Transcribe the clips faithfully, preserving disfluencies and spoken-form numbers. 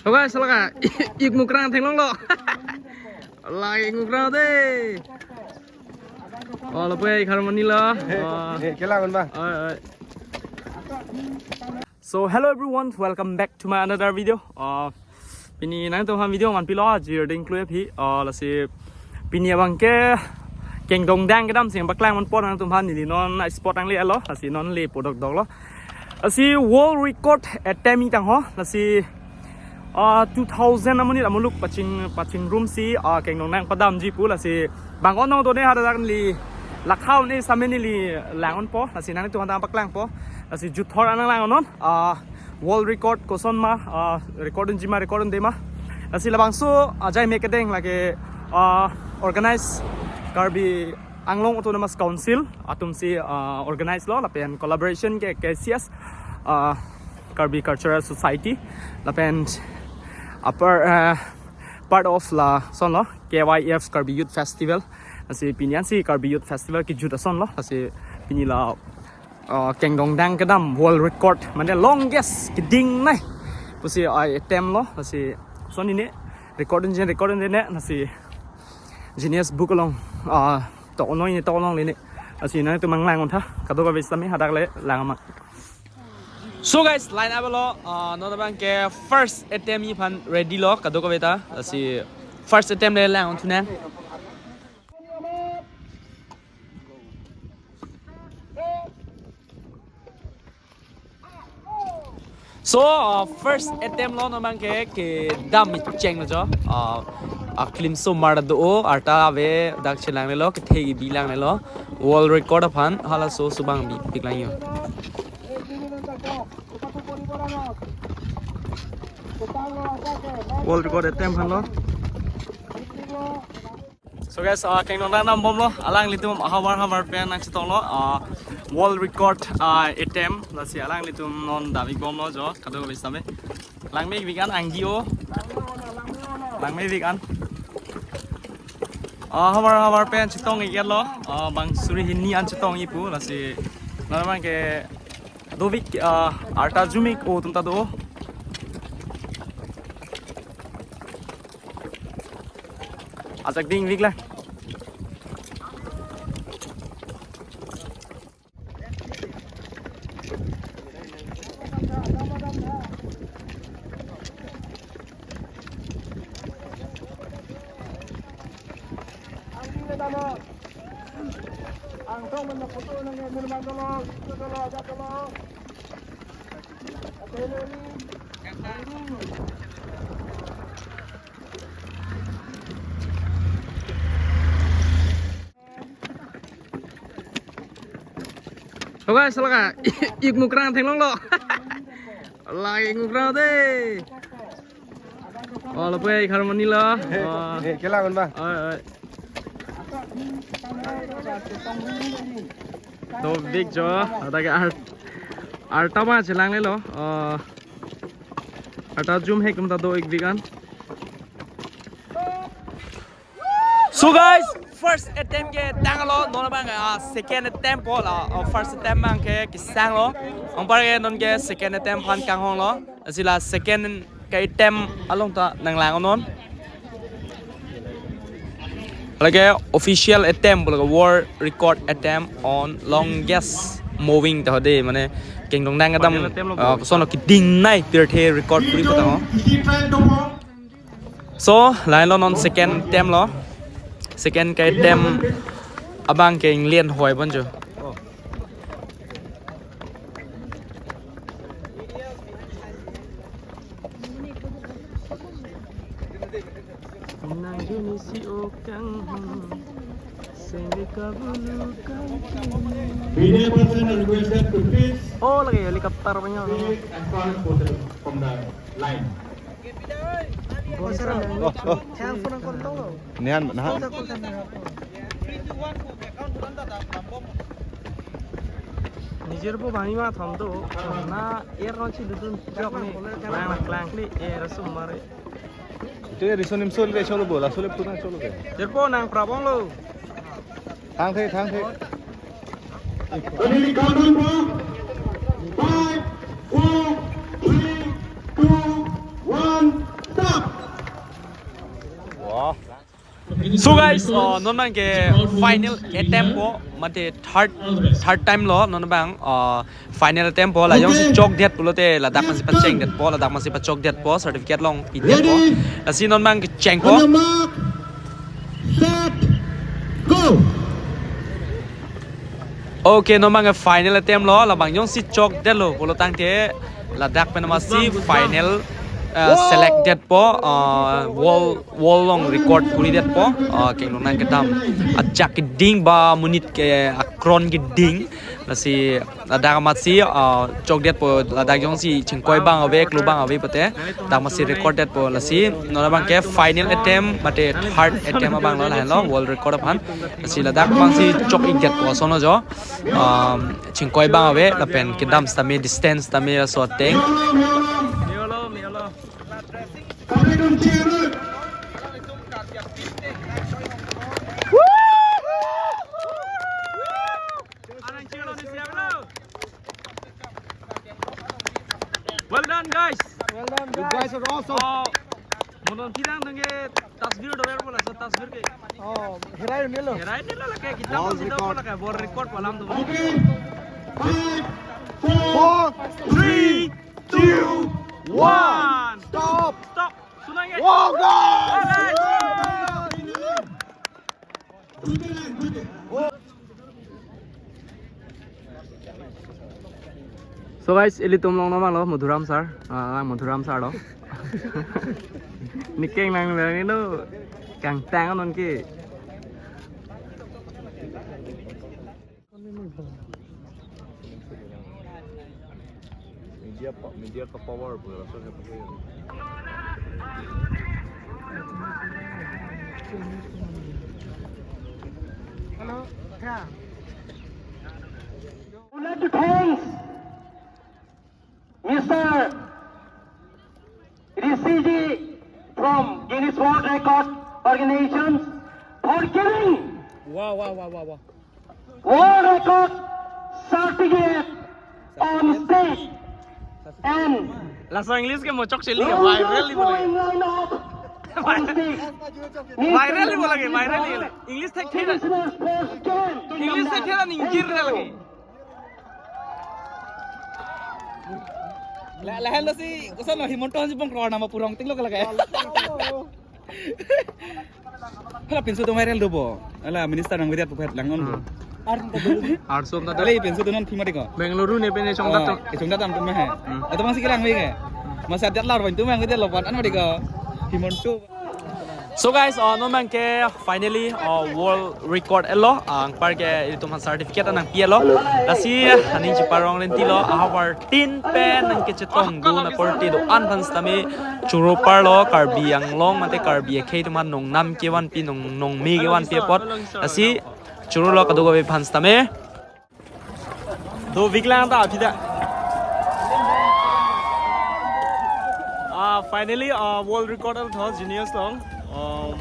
Hoga salaka ikmukrang thenglonglo. La ikmukrang de. Oh, lapu-an harmony lo. Oh. Eh, kelang, Bang. Oi, oi. So hello everyone, welcome back to my another video. Uh, pini nangtum aphan video man pilo ajir ding klui aphi. Uh, lasi pini abang ke Kengdongdang kedam si paklang man pon nangtum aphan, neli non spot nangle-etlo. Lasi non lepo dokdoklo. Lasi world record attempt-i tang ho. Lasi uh, two thousand amonit amuluk paching pachingrum si uh, Kengdongdang padamji pu. Lasi bang-o nong done hadak neli lakha un-e sitame neli lang-onpo. Lasi nangtum aphan paklangpo. Lasi juthor anang lang-onon. Ah, world record koson ma, ah, record unji ma, record unde ma. Lasi labangso ajai me kedeng lake, ah, organize Karbi Anglong Autonomous Council atum si, ah, organize lo lapen collaboration ke K C S, ah, Karbi Cultural Society lapen upper, ah, part of lason lo K Y F Karbi Youth Festival. Lasi pini ansi Karbi Youth Festival kejut ason lo. Lasi pini la uh, Kengdongdang kedam world record, mane longest keding nai pusi ai attempt lo. Lasi son ini record unji, record unde ne, lasi Guinness Book along uh, tok-onoi ne, tok-onoi le ne. Lasi nangtum mang lang-ontha, kadokave sitame hadak le lang ma. So guys, line up lo, uh, non abang ke first attempt-i aphan ready lo kadokave ta. Lasi first attempt le lang-onthu nang. So, uh, first attempt lo non abang ke kedam chenglo jo. Uh, aklimso mar do-o, arta ave dak chelanglelo, kethe kebi langlelo. World record aphan halaso subang bipik lang jo. World record attempt aphan lo. So guys, uh, Kengdongdang dambomlo, alanglitum ahavar havar pen nangchetonglo, uh, world record, uh, attempt, lasi alanglitum non dam-ikbomlo jo, kadokave sitame. Langme-ik an anggi o. Langme-ik an. Uh, havar havar pen chetong-ik-etlo, uh, bang suri hini an chetong-ik pu, lasi non abang ke dovik, uh, arta jum-ik o atum ta do. Ajak ding-ik lang. Hoga salaka ikmukrang thenglonglo. La ikmukrang de. Oh, lapu-an harmony lo. Oh. Eh, kelang, Bang. Oi, oi. Dovik jo, hadak ke art, arta ma chelanglelo. Oh. Arta jum-ik atum ta do-ik-ik an. So guys, first attempt ke tanglo, non abang, ah, second attempt po la, ah, first attempt abang ke kesanglo. Anpar ke non ke second attempt aphan kanghonglo. Lasi la second ke attempt along ta nanglang-onon. Lake official attempt, lake world record attempt on longest moving ta ho de, mane Kengdongdang kedam, Final attempt lo, ah, bro. Koson lo keding nai pirthe record kuri patang ho. So, lahenlo non second attempt lo. Second ke attempt abang ke inglien hoi bon jo. Media person are requested to please Oh, lagi helicopter punya. Stay as far as possible from the line. Oh, oh. Nihan, nah. Nijir po bani ma tham do, na er ron si dudun jok ni, klang klang ni, er sumar. Itu ya, Rison Imsul ke cholo bola, sole puna cholo ke. Jirpo nang prabong lo. Thang the, thang the. Kami di countdown po. Five, four, three, two, one. So guys, uh, non abang ke final attempt po, mate third third time lo non abang, uh, final attempt po, la jongsi chokdet pulote ladak amatsi pachengdetpo, ladak amatsi pachokdetpo, certificate along pidetpo. Lasi non abang ke chengpo. On your mark, set, go. Okay, non abang ke final attempt lo, labang jongsi chokdetlo pulo tangte ladak pen amatsi final, uh, selectdetpo, uh, world world along record kuridetpo, uh, kengdong nang kedam ajak keding ba monit ke akron keding. Lasi ladak amatsi, uh, chokdetpo, ladak jongsi chingkoi abang ave, klo abang ave pulote ladak amatsi recorddetpo. Lasi non abang ke final attempt mate third attempt abang lo, lahenlo world record aphan. Lasi ladak abangsi chok-ikdetpo ason lo jo. Um, chingkoi abang ave lapen kedam sitame distance sitame laso ateng. Well done, guys. Well done, you guys. Guys are awesome. Oh, monon pirang dong ke tasvir dover bola, so tasvir ke. Oh, herai unelo. Herai unelo lake, kita world record. World record palam tu. Okay. Five, four, three, two, one. Stop. Stop. Sunang ye. Wow, guys! Wow, guys! So guys, ilitum along non abang lo Madhuram sir. Ah, Madhuram sir lo. Nikeng nang nang ino kangtang non ke. Media pa-, media ka power pu laso ke pakai. Hello, yeah. Would like to thank Mister Rishi ji from Guinness World Record Organization for giving Wow, wow, wow, wow, wow. World Record certificate on stage and Laso English ke mo chok chili ke viral di mo lagi. Viral di mo lagi, viral di mo lagi. English thekthela. English thekthela ningjir lagi. La, lahenlo si, koson lo Himanta Hanse Bongkrok nama purong ting lo ka lagi. Hala pinso atum viral dopo. Hala minister nangvedet pu phet lang-onpo. Hmm. Arso atum ta. Hala pinso atum non thima diko. Bengaluru ne pen chongdat atum. Oh, chongdat atum mah. Hmm. Atum masih kirang veke. Masa adet lar pen atum nangvedetlo pan an diko. Himanta. So guys, uh, non abang ke finally, uh, world record-etlo, uh, anparke ilitum aphan certificate nangpi-etlo. Lasi, uh, aning cheparong rentilo, ahavar tin pen nangkechetongdun akorte do-an aphan sitame choro parlo, Karbi Anglong mate Karbi akhei atum aphan nongnam kevanpi, nong, nongme kevanpi apot. Lasi chorolo kadokave aphan sitame. Do viklang ta aphi ta. Ah, finally, ah, world record-etlo Guinness along. Um,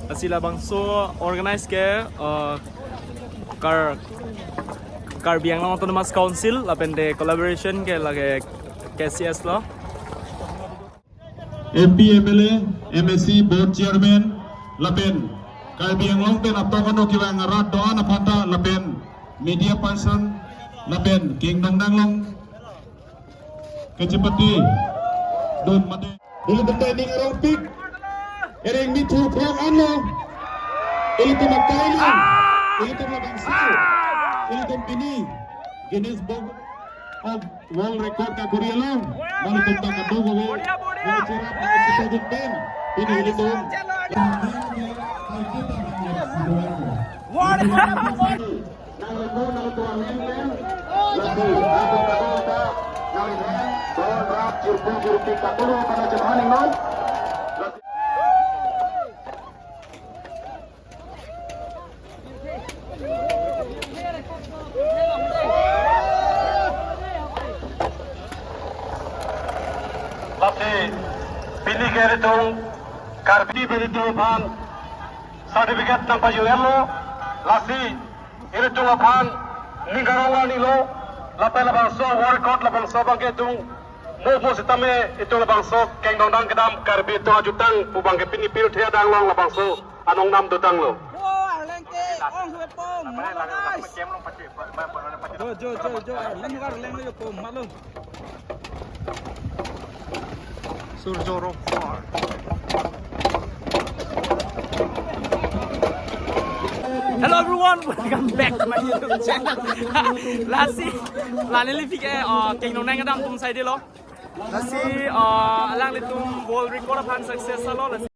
lasi labangso organize ke, ah, Kar-, Karbi Anglong Autonomous Council lapen de collaboration ke lake K C S lo. M P, M L A, M A C, board chairman, lapen Karbi Anglong pen atong ano kevang arat do-an aphan ta lapen media person lapen kengdong nanglong kachepate dun mate. Dulu bentai ning arongpik. Ereng mithu phong ano. Ilitum akai lo. Ilitum labangso. Ilitum pini Guinness Book of World Record kakuri along. Mali tum ta kadokave. Mali chirap, mali chirap pen. Pini ilitum. World Record. Lasi pini ke ilitum Karbi pen ilitum aphan certificate nangpajirlo. Lasi ilitum aphan ning karong arnilo, lapen labangso world record labangso abang ke ilitum Mo mo sitame itum labangso kengdongdang kedam Karbi atum ajutang pu abang ke pini pirthe adang along labangso anong nam dotanglo. Oh, arleng ke ong hue pom, malangais. Jo, jo, jo, jo, arleng, arleng lo yo pom, malo. Surjo Rock Park. Hello everyone, welcome back to my YouTube channel. Lasi, la neli phi ke, uh, kengdongdang kedam atum saidelo. Lasi, uh, alanglitum world record aphan success lo. Lasi